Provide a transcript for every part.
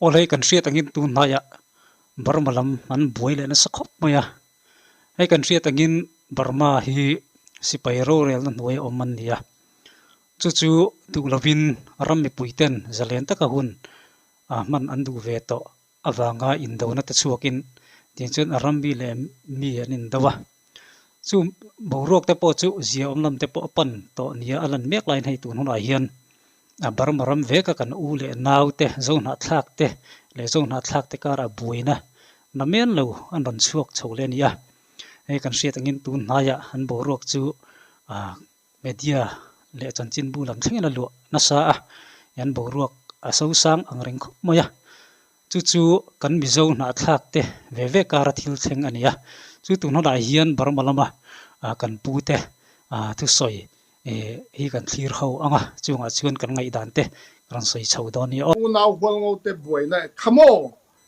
Aw hei kan hriat angin tun hnaiah Burma lam an buai leh nasa khawp mai a, hei kan hriat angin Burma hi sipai rorelna hnuai a awm an ni a, chu chu duh lovin ram mipui ten zalen taka hun a hman an duh ve tawh avanga indona te chhuakin tiang chuan a ram mi leh mi an indo a, chu boruak te pawh chu zia awm lam te pawh a pan tawh nia a lan mek laiin hei tun hunah hian a Burma ram veka kan u leh nau te Zohnahthlak te leh Zohnahthlak te karah buaina na men lo an rawn chhuak chho leh a ni a, hei kan hriat angin tun hnaiah an boruak chu ah Media leh chanchinbu lam thlengin a luah nasa a, an boruak a sosang ang reng khawp mai a. Chu chu kan Mizo hnahthlak te ve ve kara thil thleng a ni a. Chu tun hunah hian Burma lama kan pu te thusawi hi kan thlir ho ang a, chungah chuan kan ngaihdan te kan rawn sawi chho dawn nia aw. Unau hualngo te buaina kha maw?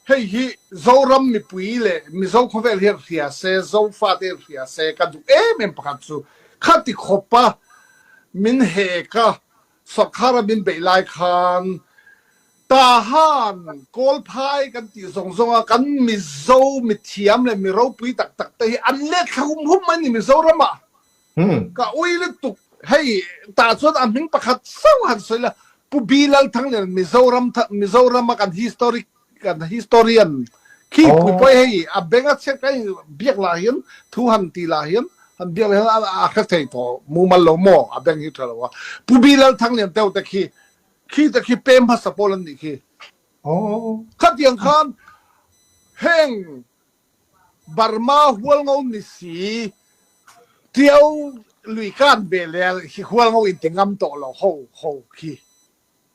Hei hi Zoram mipui leh Mizo khawvel hian hria se, Zofate hian hria se ka duh em em pakhat chu khati khawpa min hek a, sawrkhara min beih lai khan Tahan Kawlphai kan tih zawng zawng a kan Mizo mithiam leh mi ropui tak tak te hi an let thla hum hum mai ni Mizoram ah. Ka ui lutuk hei tah chuan a hming pakhat sauh han sawi la Pu B Lalthanglian Mizoram Mizoram a kan historic kan historian khi pui pawh hei a beng a chhiat ka biak lah hian thu han ti lah hian han biak lah hian a hre thei tawh mumal lo maw a beng hi tha lo a Pu B Lalthanglian deuh te khi khi te khi pem hmasa pawl an nih khi khatiang khan heng Burma hualngo ni si Tiau lui kan ve leh hi hualngo in ti ngam tawh lo ho ho khi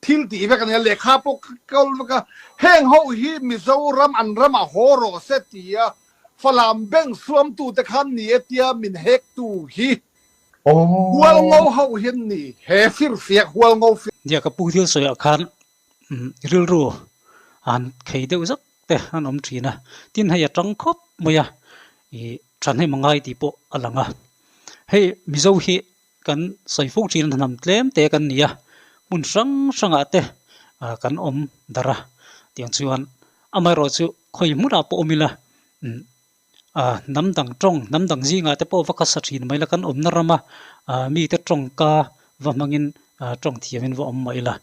thil tih vek a nia lehkha pawh ka kawl vek a heng ho hi Mizoram an ramah haw rawh se tia Falam bank suamtu te khan ni e tia min hek tu hi hualngo ho hian ni he firfiak hualngo Nia ka pu thil sawiah khan rilru an khei deuh zak te an awm thin a, tin hei a tang khawp mai a, ih thahnem a ngai tih pawh a lang a. Hei Mizo hi kan sawi fo thin a hnam tlem te kan ni a, hmun hrang hrangah te ah kan awm darh a, tiang chuan amaherawhchu khawi hmunah pawh awm ila umm Ah hnam dang tawng, hnam dang zingah te pawh va khasa thin mai la, kan awmna rama ah mite tawngka va hmangin ah tawng thiamin va awm mai la,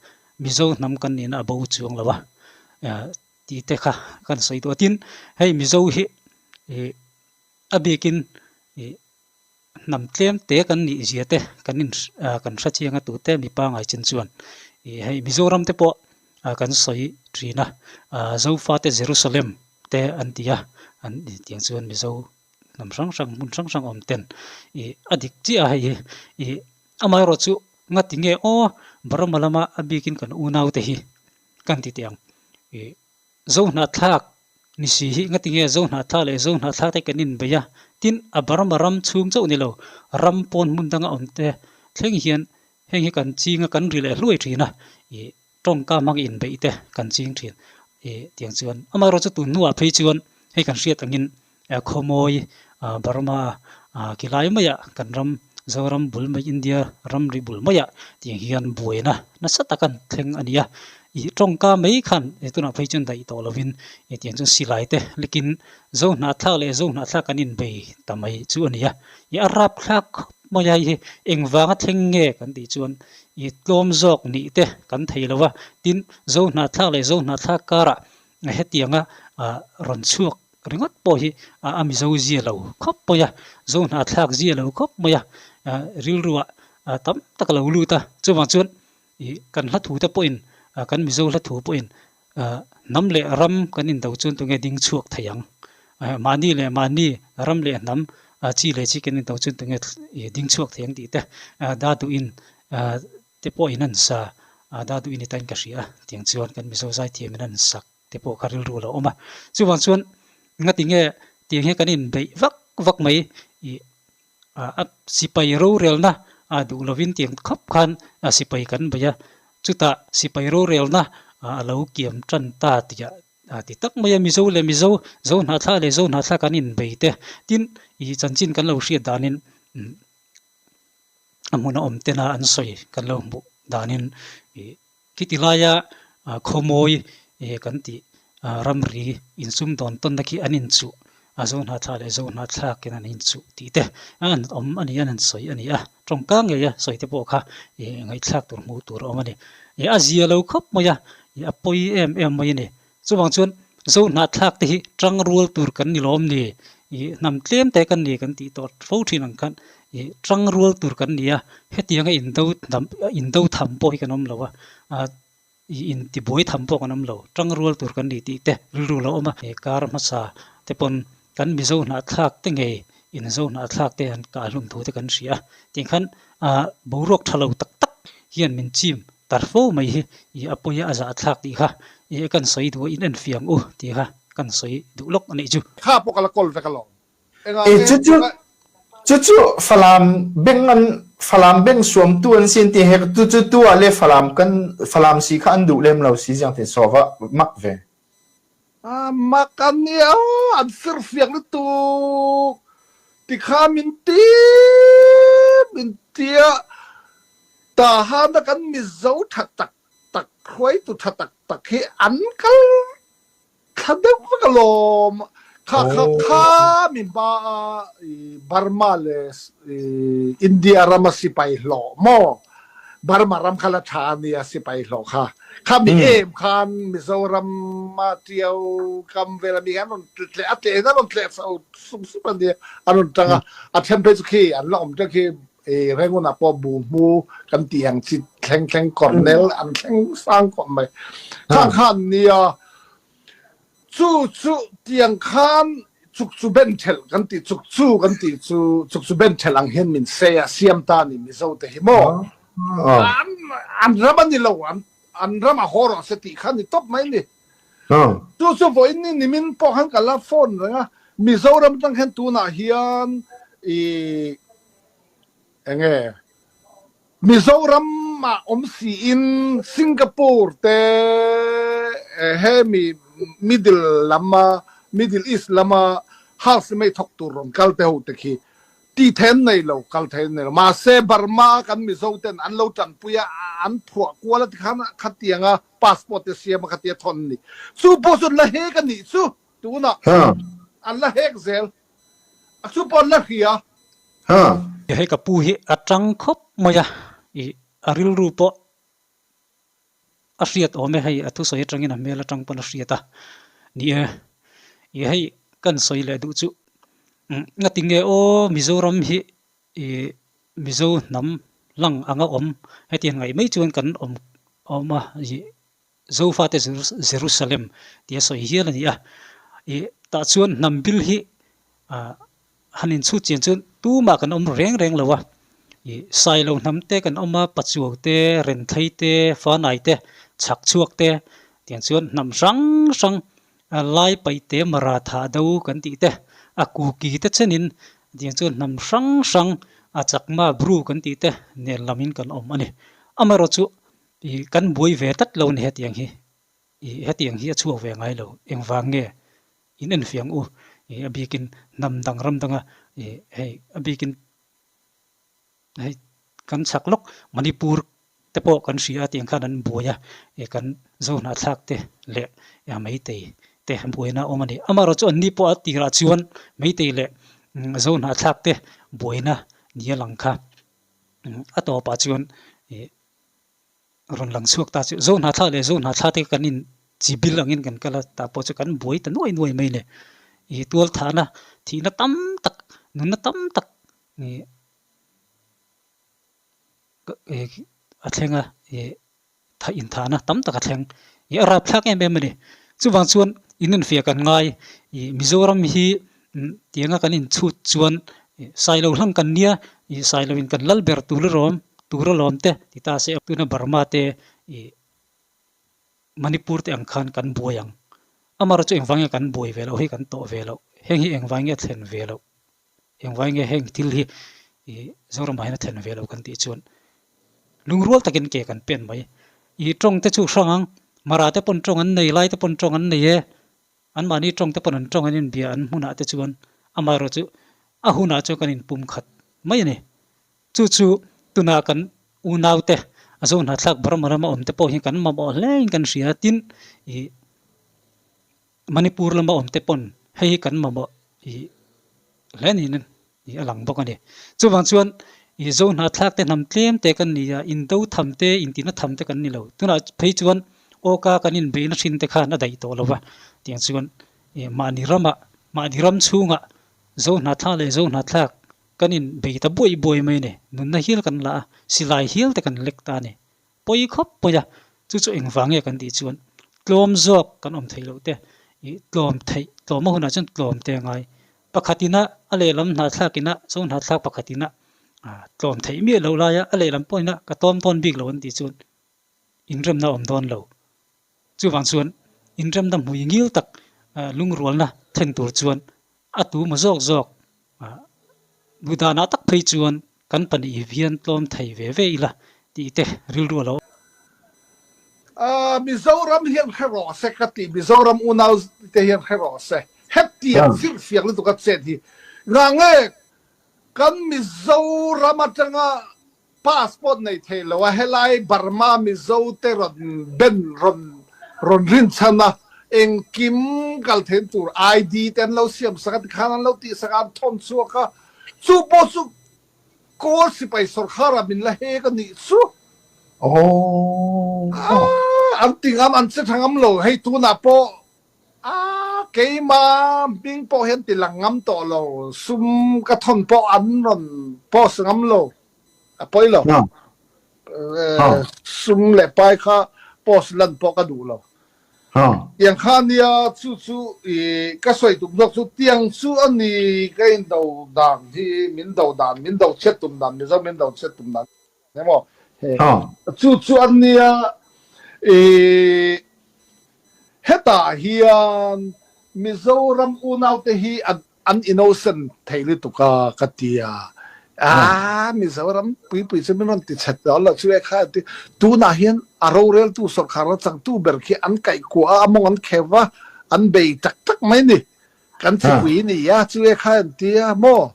Mizo hnam kan nihna a bo chuang lo a, ah tih te kha kan sawi duh a. Tin, hei Mizo hi ih a bikin ih hnam tlem te kan nih zia te kan in ah kan hre chiang a tute mi pangai chin chuan ih hei Mizoram te pawh ah kan sawi thin a, ah Zofate Jerusalem te an ti a, an tiang chuan Mizo hnam hrang hrang hmun hrang hrang awm ten ih a dik chiah a hei hi ih amaherawh chu ngati nge aw Burma lama a bikin kan unau te hi kan ti teh ang ih Zohnahthlak ni si hi ngati nge Zohnahthlak leh Zohnahthlak te kan inbeih a, tin a Burma ram chhung chauh ni lo ram pawn hmun danga awm te thleng hian heng hi kan ching a kan ri leh hluai thin a ih tawngka hmang inbeih te kan ching thin ih tiang chuan amaherawhchu tun hnuah phei chuan hei kan hriat angin Khawmawi Burma kilai maiah kan ram Zoram bul mai India ramri bul maiah tiang hian buaina nasa tak an thleng a ni a, ih tawngka mai khan tunah phei chuan daih tawh lovin tiang chuan silai te lekin Zohnahthlak leh Zohnahthlak kan inbei ta mai chu a ni a, ih a rapthlak khawp mai a hei hi engvanga thleng nge kan tih chuan ih tlawm zawk nih te kan thei lo va, tin Zohnahthlak leh Zohnahthlak karah Hetianga rawn chhuak ringawt pawh hi a Mizo zia lo khawp mai a, Zo hnahthlak zia lo khawp mai a, rilruah tam tak a lo lut a. Chuvang chuan kan hla thu te pawhin, kan Mizo hla thu pawhin hnam leh ram kan indo chuan tunge ding chhuak thei ang? Mahni leh mahni ram leh hnam chi leh chi kan indo chuan tunge ding chhuak thei ang tih te da duhin te pawh in an sa a da duh i ni tain ka hria a, tiang chuan kan Mizo zaithiam in an sak te pawh kha rilru a lo awm a. Chuvang chuan ngati nge tiang hian kan inbeih vak vak mai ih a sipai rorelna a duh lovin tiang khawp khan a sipai kan beih a, chutah sipai rorelna a lo kiam tan ta tih ah ti tak mai a Mizo leh Mizo, Zo hnahthlak leh Zo hnahthlak kan inbei te tin ih chanchin kan lo hriat danin a hmun a awm tena an sawi kan lo hmuh danin ih khiti laia khawmawi kan tih ramri insumdawn tawnna khi an inchuh a zo hnathla leh zo hnahthlakin an inchuh tih te an awm a ni an han sawi a ni a, tawngka ngeia sawi te pawh kha ngaihthlak tur hmuh tur a awm a ni. A zia lo khawp mai a, a pawi em em mai a ni. Chuvang chuan zo hnahthlak te hi tangrual tur kan ni lawm ni? Ih hnam tlem te kan ni kan tih tawh fo thin ang khan ih tangrual tur kan ni a, hetianga indo hnam indo tham pawh hi kan awm lo a, ah ih intibuai tham pawh kan awm lo, tangrual tur kan ni tih te rilru lo awm a. He kar hmasa te pawn kan Mizo hnahthlak te ngei in zo hnahthlak te an kah hlum thu te kan hria a, tiang khan ah boruak tha lo tak tak hian min chim Tar fo mai hi i a pawi a a zahthlak tih kha i kan sawi duh a in enfiam u tih kha kan sawi duh lawk a nih chu. Kha pawh ka la kawl vek alawm. Engah nge chu chu chu chu Falam beng an Falam beng suamtu an si an ti hek tu chu tu ah le Falam kan Falam si kha an duh lem lo si ziang te sawva mak ve. Ah mak an nia an firfiak lutuk tikha min ti min tia Tahana kan Mizo tha tak tak hruaitu tha tak tak hi an kal thla deuh vek alawm. Kha kha kha mi hma a Burma le India rama sipai hlawh maw? Burma ram kha la tha ania sipai hlawh kha. Kha mi em khan Mizoram a Tiau kam vel ami an rawn tleh a tleh in an rawn tleh sup sup ania an rawn tang a. A then phei chu khi an la awm teuh khi Rangoon ah pawh bu hmu kan tih ang chi thleng thleng Cornell an thleng sang khawp mai. Khang khan nia chu chu tiang khan chuk chu ben thelh kan ti chuk chu kan ti chu chuk chu ben thelh ang hian min sei a siam ta ni Mizo te hi maw an an ram ani lo an an ram a haw rawh se tih kha ni tawp mai ni. Chu chu vawiin ni nimin pawh khan ka la phone reng a Mizoram atang hian tunah hian i Enge Mizoram ah awm siin Singapore te hemi middle lama Middle East lama house mei thawk tur rawn kal te ho te khi ti then nei lo kal thei nei lo mahse Burma kan Mizo ten an lo tanpui a an phuah kual a tikhan khatianga passport te siam a khatia thawn ni chu pawh chu an la hek a nih chu tunah an la hek zel A chu pawh la hria. Hei ka pu hi a tang khawp mai a, i a rilru pawh a hriat awm e, hei a thusawi atangin a hmel atang pawn a hriat a ni e. I hei kan sawi leh duh chu ngatinge aw Mizoram hi i Mizo hnam lang anga awm hetiang ngaih mai chuan kan awm awm a i Zofate Jerusalem tia sawi hial a ni a. Ih tah chuan hnam bil hi ah han inchhut chian chuan tumah kan awm reng reng lo a. Ih Sailo hnam te kan awm a, Pachuau te, Renthei te, Fanai te, Chhakchhuak te tiang chuan hnam hrang hrang Lai Paihte Maratha do kan tih te, a Kuki te chenin tiang chuan hnam hrang hrang a Chakma Bru kan tih te nen lamin kan awm a ni. Amaherawhchu Ih kan buai ve tlat lo a ni hetiang hi. Ih hetiang hi a chhuak ve ngai lo. Engvang nge in enfiang u? Ih a bikin hnam dang ram danga ih hei a bikin hei kan chhak lawk Manipur te pawh kan hria a tiang khan an buai a, ih kan zo hnahthlak te leh Meitei te buaina a awm a ni. Amaherawhchu an ni pawh a tirah chuan Meitei leh zo hnahthlak te buaina ni a lang kha a tawpah chuan ih rawn lang chhuak ta chu zo hna thla leh zo hna thla te kan in chi bil angin kan kal a tah pawh chu kan buai ta nuai nuai mai le ih tual thahna thihna tam tak nunna tam tak ih a thleng a ih tha inthahna tam tak a thleng ih a rapthlak em em a ni chuvang chuan in enfiah kan ngai ih Mizoram hi tianga kan inchhut chuan Sailo hlang kan nia ih Sailo in kan lal ber tur alawm tur alawm te ti ta se tuna Burma te ih Manipur te ang khan kan buai ang amaherawhchu engvang nge kan buai ve loh hi kan tawh ve loh heng hi engvang nge a thlen ve loh engvang nge heng thil hi ih Zoramah hian a thlen ve loh kan tih chuan lungrual takin ke kan pen mai ih tawng te chu hrang ang Mara te pawn tawng an nei lai te pawn tawng an nei e. Anmahni tawng te pawn an tawng an inbia an hmunah te chuan amaherawh chu a hunah chuan kan inpum khat mai a ni. Chu chu tunah kan unaute a zo hnahthlak Burma rama awm te pawh hi kan mamawh hlein kan hria a, tin ih. Manipur lama awm te pawn hei hi kan mamawh ih hle niin ih a lang bawk a ni. Chuvang chuan ih Zo hnahthlak te hnam tlem te kan ni a, indo tham te, intina tham te kan ni lo. Tunah phei chuan awka kan inbeihna thin te khan a daih tawh lo va, tiang chuan ih mahni ramah, mahni ram chhungah Zo hnahthlak leh Zo hnahthlak kan inbei ta buai buai mai a ni. Nunna hial kan la a, silai hial te kan lek ta a ni. Pawi khawp pawi a, chu chu engvang nge kan tih chuan tlawm zawk kan awm theih loh te, ih tlawm theih, tlawm a hunah chuan tlawm te a ngai. Pakhat ina a lehlam hnahthlak ina chu hnahthlak pakhat ina tlawm theih miah loh laia a lehlam pawh ina ka tlawm dawn bik lo an tih chuan inremna a awm dawn lo. Chuvang chuan inremna hmui ngil tak lungrualna thlen tur chuan a tu maw zawk zawk duhdanah tak phei chuan kan pahnih hian tlawm thei ve ve ila tih te rilru a lo awm. Mizoram hian hre rawh se ka ti, Mizoram unau te hian hre rawh se. Hetiang zirhfiak lutuk a chet hi ngah nge kan Mizoram atanga Passport nei thei lo a, helai Burma Mizo te rawn ben rawn rawn rinchhan a, engkim kal theihna tur ID te an lo siam sak a, tikhan an lo tih sak a, an thawn chhuak a, chu pawh chu Kawl sipai sawrkhar ah min la hek a nih chu. Aw. An ti ngam, an che tha ngam lo, hei tunah pawh A keima hming pawh hian ti lang ngam tawh lo, sum ka thawn pawh an rawn post ngam lo, a pawi lo. Sum leh pai kha post lan pawh ka duh lo. Tiang kha nia chu chu i ka sawi tum zawk chu tiang chu a ni ka indo dan hi min do dan min do chhiat tum dan Mizo min do chhiat tum dan emaw chu chu a nia i Hetah hian Mizoram unaute hi an innocent thei lutuk a ka ti a, aa Mizoram puipui chu min rawn ti chhet dawn lo chu e kha an ti. Tunah hian a roreltu sawrkar a changtu ber khi an kaihkuah a, a mawng an kheuh a, an bei tak tak mai ni. Kan chipui ni a chu e kha an ti a maw?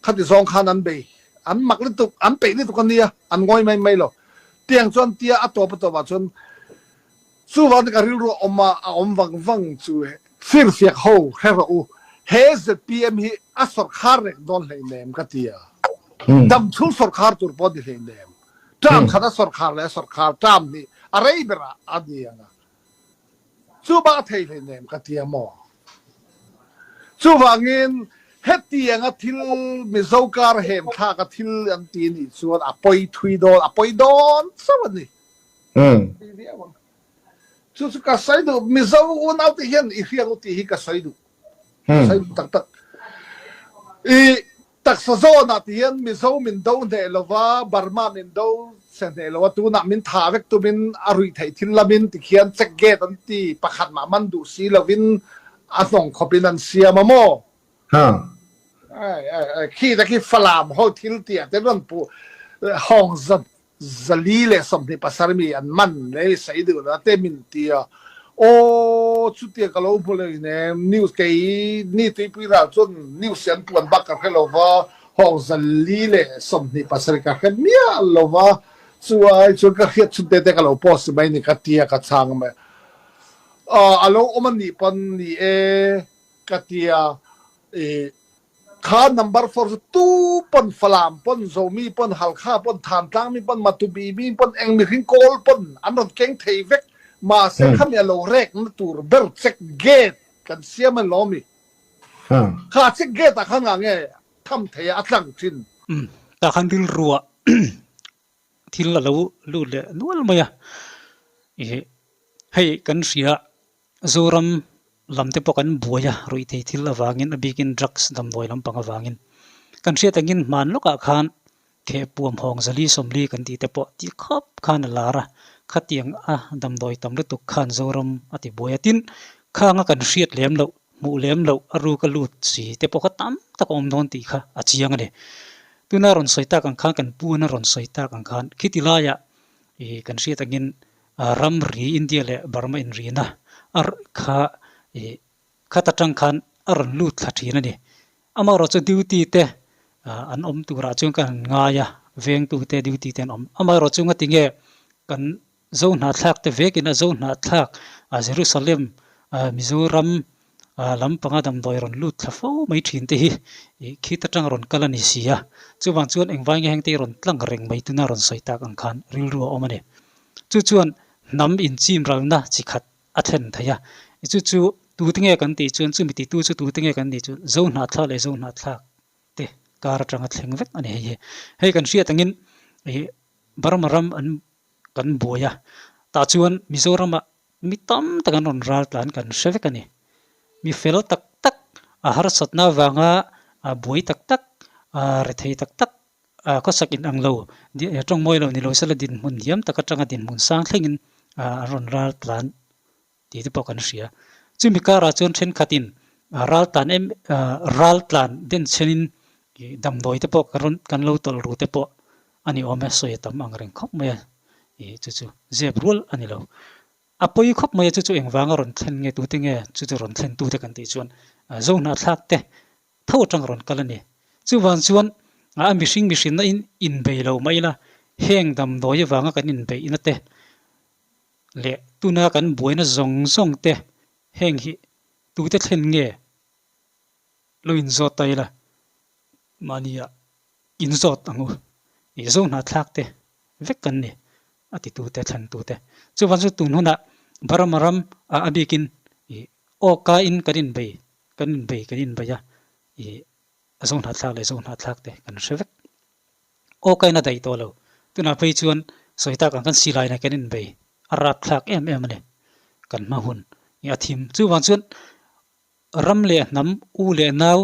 Khati zawng khan an bei, an mak lutuk, an peih lutuk a nia, an ngawi mai mai lo. Tiang chuan tia a tawp a tawpah chuan chuvang ka rilru a awm a, a awm vang vang chu firfiak ho hre rawh u, he zpm hi a sawrkhar reng dawn hleinem ka ti a, dam chhung sawrkhar tur pawh a ni hleinem, term khat a sawrkhar leh a sawrkhar term hnih a rei berah a ni ang a. Chu bak a thei hleinem ka ti a maw? Chuvangin hetianga thil Mizo kar hem thlak a thil an ti nih chuan a pawi thui dawn, a pawi dawn chauh a ni. Chu chu ka sawi duh, Mizo unaute hian i hriang u tih hi ka sawi duh. Ka sawi duh tak tak. I Taksa zawnah ti hian Mizo min do hneh lova, Burma min do se hneh lova, tunah min tha vek tumin a ruih theih thil lamin tikhian check gate an ti, pakhat mah man duh si lovin a hnawng khawpin an siam a maw? Ai ai ai, khi te khi Falam ho thil tih ah te rawn puh hawng zan 427 mi an man le sei duh lo te min ti a. Aw chutia ka lo hmu lo in e news kei ni tuipui ral chuan news hi an puan bak ka hre lo va hawng 427 ka hre miah lo va chu ai chuan ka hriat chhun te te ka lo post mai ni ka tia ka chhang mai a lo awm a nih pawn ni e ka tia i Kha number four chu tu pawn Falam pawn Zomi pawn Halkha pawn Thantlang mi pawn Matubi mi pawn eng mihring Kawl pawn an rawn keng thei vek. Mahse khami a lo rek na tur ber check gate kan siam a lawm i. Kha check gate ah khan ngah nge tham thei a a tlang thin. Umm tah khan rilruah thil a lo lut leh nual mai a. Ih hei kan hria Zoram lam te pawh kan buai a, ruihthei thil avangin a bikin drugs damdawi lampang avangin. Kan hriat angin hman lawkah khan thehpuam hawng zali sawmli kan tih te pawh ti khawp khan a lar a, khatiang a damdawi tam lutuk khan Zoram a ti buai a. Tin, khanga kan hriat lem loh, hmuh lem loh a ruk a lut si te pawh kha tam tak a awm dawn tih kha a chiang a ni. Tuna rawn sawi tak ang khan kan puan a rawn sawi tak ang khan khiti laiah ih kan hriat angin Ramri India leh Burma inrina a kha ih khat atang khan a rawn lut thla thin a ni. Amaherawh chu duty te an awm turah chuan kan han ngai a, vengtu te duty te an awm. Amaherawh chu ngatinge kan Zo hnahthlak te vekin a Zo hnahthlak Jerusalem Mizoram lampanga damdawi rawn lut thla fo mai thin te hi ih khit atang rawn kal a ni si a. Chuvang chuan engvai nge hengte hi rawn tlang reng mai tuna rawn sawi tak ang khan rilru a awm a ni. Chu chuan hnam inchim ralna chi khat a thlen thei a. Chu chu tute nge kan tih chuan chumi titu chu tute nge kan tih chuan Zo hnahthlak leh Zo hnahthlak te kar atanga thleng vek a ni hei hi. Hei kan hriat angin ih Burma ram an kan buai a, tah chuan Mizoramah mi tam tak an rawn ral tlan kan hre vek a ni. Mi fel tak tak, a harsatna avanga buai tak tak, rethei tak tak, khawsak in ang lo, tawng mawi lo ni lo sela dinhmun hiam tak atanga dinhmun sang thlengin an rawn ral tlan tih te pawh kan hria. Chumi karah chuan thenkhatin ral tlan em ral tlan den chhenin damdawi te pawh kan lo tawlh ru te pawh a ni awm e, sawi a tam ang reng khawp mai a, ih chu chu zep rual a ni lo. A pawi khawp mai a chu chu engvanga rawn thlen nge tute nge chu chu rawn thlen tute kan tih chuan zo hnahthlak te tho atang rawn kal a ni. Chuvang chuan a mihring mihrinna in inbei lo mai ila heng damdawi avanga kan inbeihna te leh tuna kan buaina zawng zawng te heng hi tute thlen nge lo inzawt ta ila mahnia inzawt ang u ih zo hnahthlak te vek kan ni a titu te thlen tu te. Chuvang chu tun hunah Burma ram ah a bikin ih awka in kan inbei kan inbei kan inbei a ih a zo hnahthlak leh zo hnahthlak te kan hre vek. Aw ka in a daih tawh lo. Tunah phei chuan sawi tak ang kan silai nen kan inbei a rapthlak em em a ni. Kan hma hun hi a thim. Chuvang chuan ram leh hnam u leh nau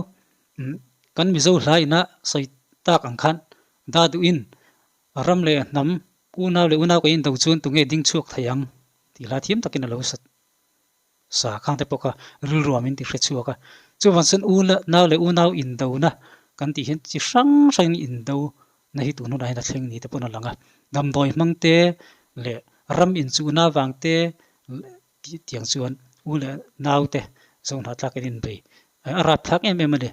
kan Mizo hla ina sawi tak ang khan da duhin ram leh hnam unau leh unau kan indo chuan tunge ding chhuak thei ang tih hla thiam takin a lo sat. Sa khang te pawh kha rilruam in ti hre chhuak a. Chuvang chuan u nau leh unau indona kan tih hian chi hrang hrangin indo na hi tun hunah hian a thleng ni te pawn a lang a. Damdawi hmang te leh ram inchuhna avang te tih tiang chuan u leh nau te zo hnahthlak in inbei a rapthlak em em a ni.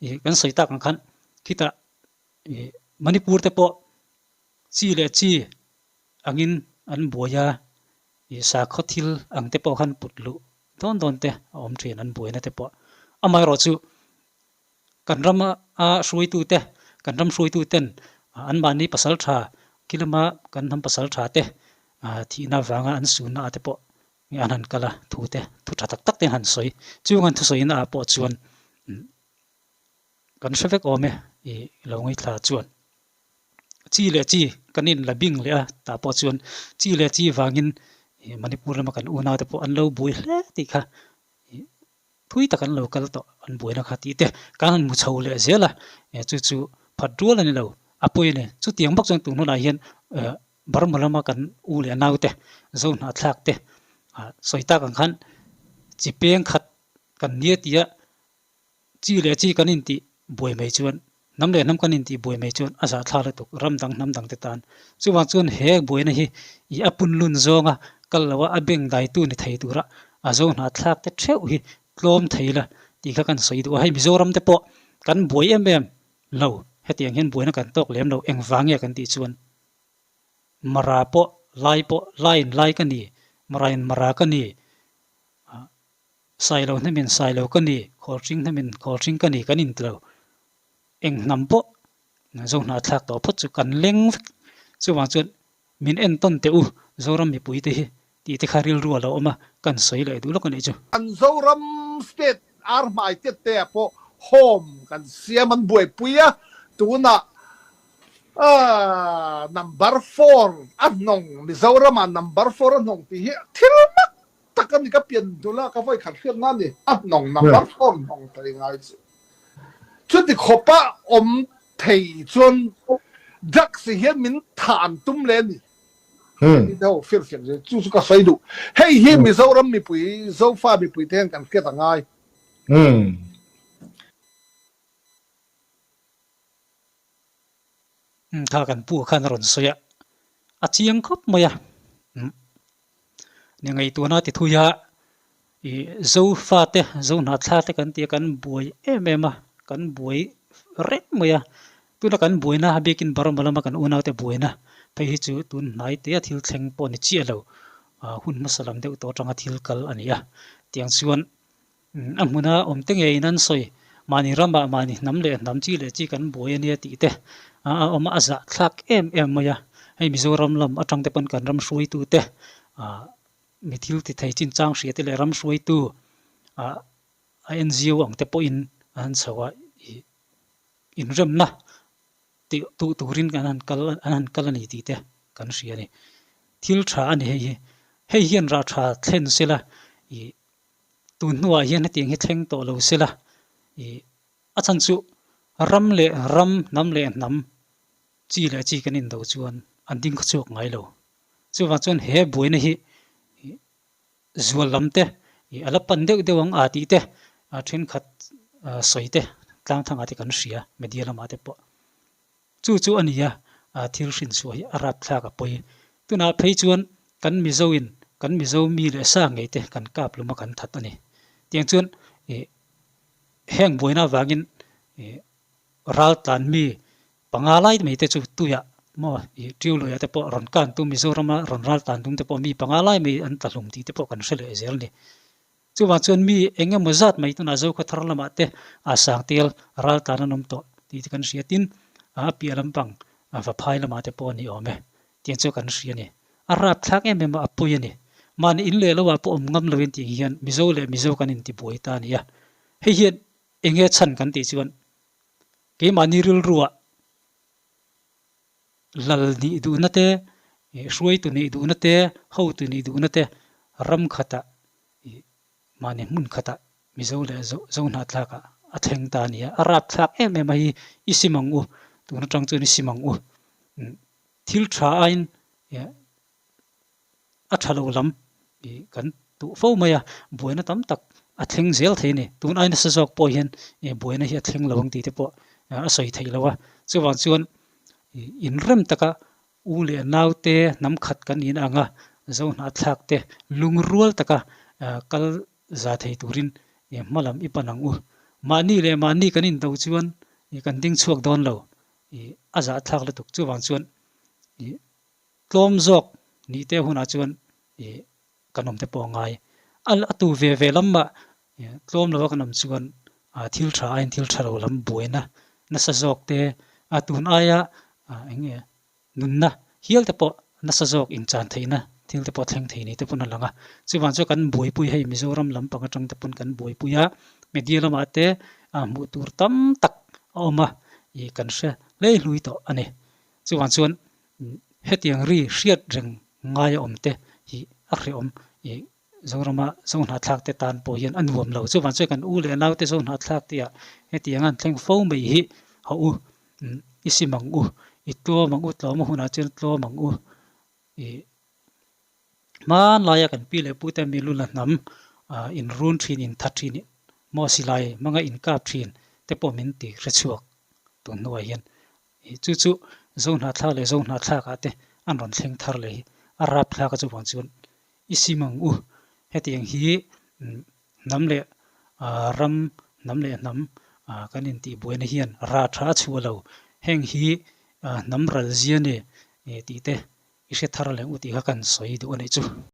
Ih kan sawi tak ang khan khitah ih Manipur te pawh chi leh chi angin an buai a. Ih sakhaw thil ang te pawh khan put luh dawn dawn te a awm thin an buaina te pawh. Amaherawh chu kan rama a hruaitu te, kan ram hruaitu ten anmahni pasal tha khi lama kan hnam pasal tha te thihna avanga an sunna ah te pawh an han kal a thu te thu tha tak tak te an han sawi. Chung an thusawina ah pawh chuan kan hre vek awm e ih lo ngaithla chuan. Chi leh chi kan in la bing leh a, tah pawh chuan chi leh chi vangin ih Manipur lama kan unau te pawh an lo buai hle tih kha ih thui tak an lo kal tawh an buaina kha tih te kan han hmu chho leh zel a, chu chu phat rual a ni lo, a pawi a ni. Chutiang bawk chuan tun hunah hian eh Burma lama kan u leh nau te, Zo hnahthlak te ah sawi tak ang khan chi peng khat kan nia tia Chi leh chi kan intih buai mai chuan, hnam leh hnam kan intih buai mai chuan a zahthlak lutuk ram dang hnam dang te tan. Chuvang chuan he buaina hi i a punlun zawnga kal loa a beng daitu ni thei tura a zo hnahthlak te theuh hi tlawm thei la tih kha kan sawi duh a. Hei Mizoram te pawh kan buai em em lo, hetiang hian buaina kan tawk lem lo engvang nge kan tih chuan Mara pawh Lai pawh Laiin Lai ka ni, Marain Mara ka ni, Sailo hnemin sailo ka ni, khawlhring hnemin khawlhring ka ni kan inti lo. Eng hnam pawh Zo hnahthlak tawh phawt chu kan leng vek. Chuvang chuan min entawn teh u Zoram mipuite hi tih te kha rilru a lo awm a, kan sawi leh duh lawk a nih chu. Kan Zoram state ar hmai tet te ah pawh home kan siam an buaipui a, tunah number four a hnawng Mizoram ah number four a hnawng tih hi thil mak Tak a ni ka pian dul a, ka vawi khat hriat na ni, a hnawng number four hnawng thei ngai chu. Chuti khawp a awm thei chuan drugs hian min thah an tum le ni. Ni te ho fir fiak zel chu chu ka sawi duh. Hei hi Mizoram mipui Zofa mipui te hian kan hriat a ngai. Kha kan pu khan a rawn sawi a, a chiang khawp mai a. Ni ngaihtuahna ti thui a, ih Zofa te, Zo hnathla te kan tih a kan buai em em a, kan buai reng mai a. Tuna kan buaina a biakin Burma lama kan unaute buaina phei hi chu tun hnai te a thil thleng pawh ni chiah lo. hun hmasa lam deuh tawh atanga thil kal a ni a. Tiang chuan a hmuna awm te ngeiin an sawi, mahni ramah mahni hnam leh hnam chi leh chi kan buai a nia tih te a awm a, a zahthlak em em mai a. Hei Mizoram lam atang te pawn kan ram hruaitu te mi thil ti thei chinchang hria te leh ram hruaitu a NGO ang te pawhin an chho a, ih inremna tih duh turin kan han kal an han kal a ni tih te kan hria a ni. Thil tha a ni hei hi. Hei hian rah tha thlen sela ih tun hnuah hian hetiang hi thleng tawh lo sela ih a chhan chu ram leh ram, hnam leh hnam, chi leh chi kan indo chuan an ding khaw chhuak ngai lo. Chuvang chuan he buaina hi ih Zual lam te ih a la pan deuh deuh ang a tih te thenkhat sawi te tlang thangah te kan hria media lamah te pawh. Chu chu a ni a, thil hrinchhuah hi a rapthlak a pawi. Tunah phei chuan kan Mizo in kan Mizo mi leh sa ngei te kan kap lum a kan that a ni. Tiang chuan ih heng buaina avangin ih raltlan mi Panga lai mai te chu tuiah maw ih tiu luiah te pawh rawn kan tum Mizorama rawn ral tan tum te pawh mi panga lai mai an tla hlum tih te pawh kan hre leh zel a ni. Chuvang chuan mi eng emaw zat mai tunah Zokhawthar lamah te a Sangtial ral tan an awm tawh tih te kan hria tin a piah lampang Vaphai lamah te pawh a ni awm e tiang chu kan hria a ni. A rapthlak em em a, a pawi a ni. Mahni in leh loah pawh awm ngam loin tih hian Mizo leh Mizo kan intibuai ta a ni a. Hei hian eng nge chhan kan tih chuan Keimahni rilruah lal nih duhna te, hruaitu nih duhna te, hotu nih duhna te ram khatah mahni hmun khatah Mizo leh Zohnahthlakah a thleng ta a ni a. A rapthlak em em a hi i sim ang u, tun atang chuan i sim ang u. Thil tha aiin a tha lo lam ih kan tuh fo mai a, buaina tam tak a thleng zel thei a ni. Tun ai nasa zawk pawh hian ih buaina hi a thleng lo ang tih te pawh a sawi theih lo a. Chuvang chuan ih inrem taka u leh nau te hnam khat kan in ang a, zohnahthlak te lungrual taka kal za thei turin ih hma lam i pan ang u. Mahni leh mahni kan indo chuan ih kan ding chhuak dawn lo ih a zahthlak lutuk. Chuvang chuan ih Tlawm zawk nih te hunah chuan ih kan awm te pawh a ngai. A a tu ve ve lam mah tlawm lova kan awm chuan thil tha aiin thil tha lo lam buaina nasa zawk te a tun aia eng nge nunna hial te pawh nasa zawk inchan theihna thil te pawh thleng thei ni te pawn a lang a. Chuvang chuan kan buaipui hei Mizoram lampang atang te pawn kan buaipui a, media lamah te hmuh tur tam tak a awm a ih kan hre hleihlui tawh a ni. Chuvang chuan Hetiang ri hriat reng ngai a awm te hi a hrehawm i Zorama Zohnahthlak te tan pawh hian a nuam lo. Chuvang chuan kan u leh naute Zohnahthlak te ah hetiang an thleng fo mai hi ha u i sim ang u, i tlawm ang u, tlawm a hunah chuan tlawm ang u i Hmanlaia kan pi leh pute mi lula hnam inrun thin, inthat thin, maw silai hmanga inkap thin te pawh min ti hrechhuak tun hnuah hian. Chu chu Zohnahthlak leh Zohnahthlakah te an rawn thleng thar leh hi a rapthlak a chuvang chuan i sim ang u. Hetiang hi hnam leh ram, hnam leh hnam kan intihbuaina hian rah tha a chhuah lo. Heng hi hnam ral zia nge tih te I hre thar leh u tih kha kan sawi duh a nih chu.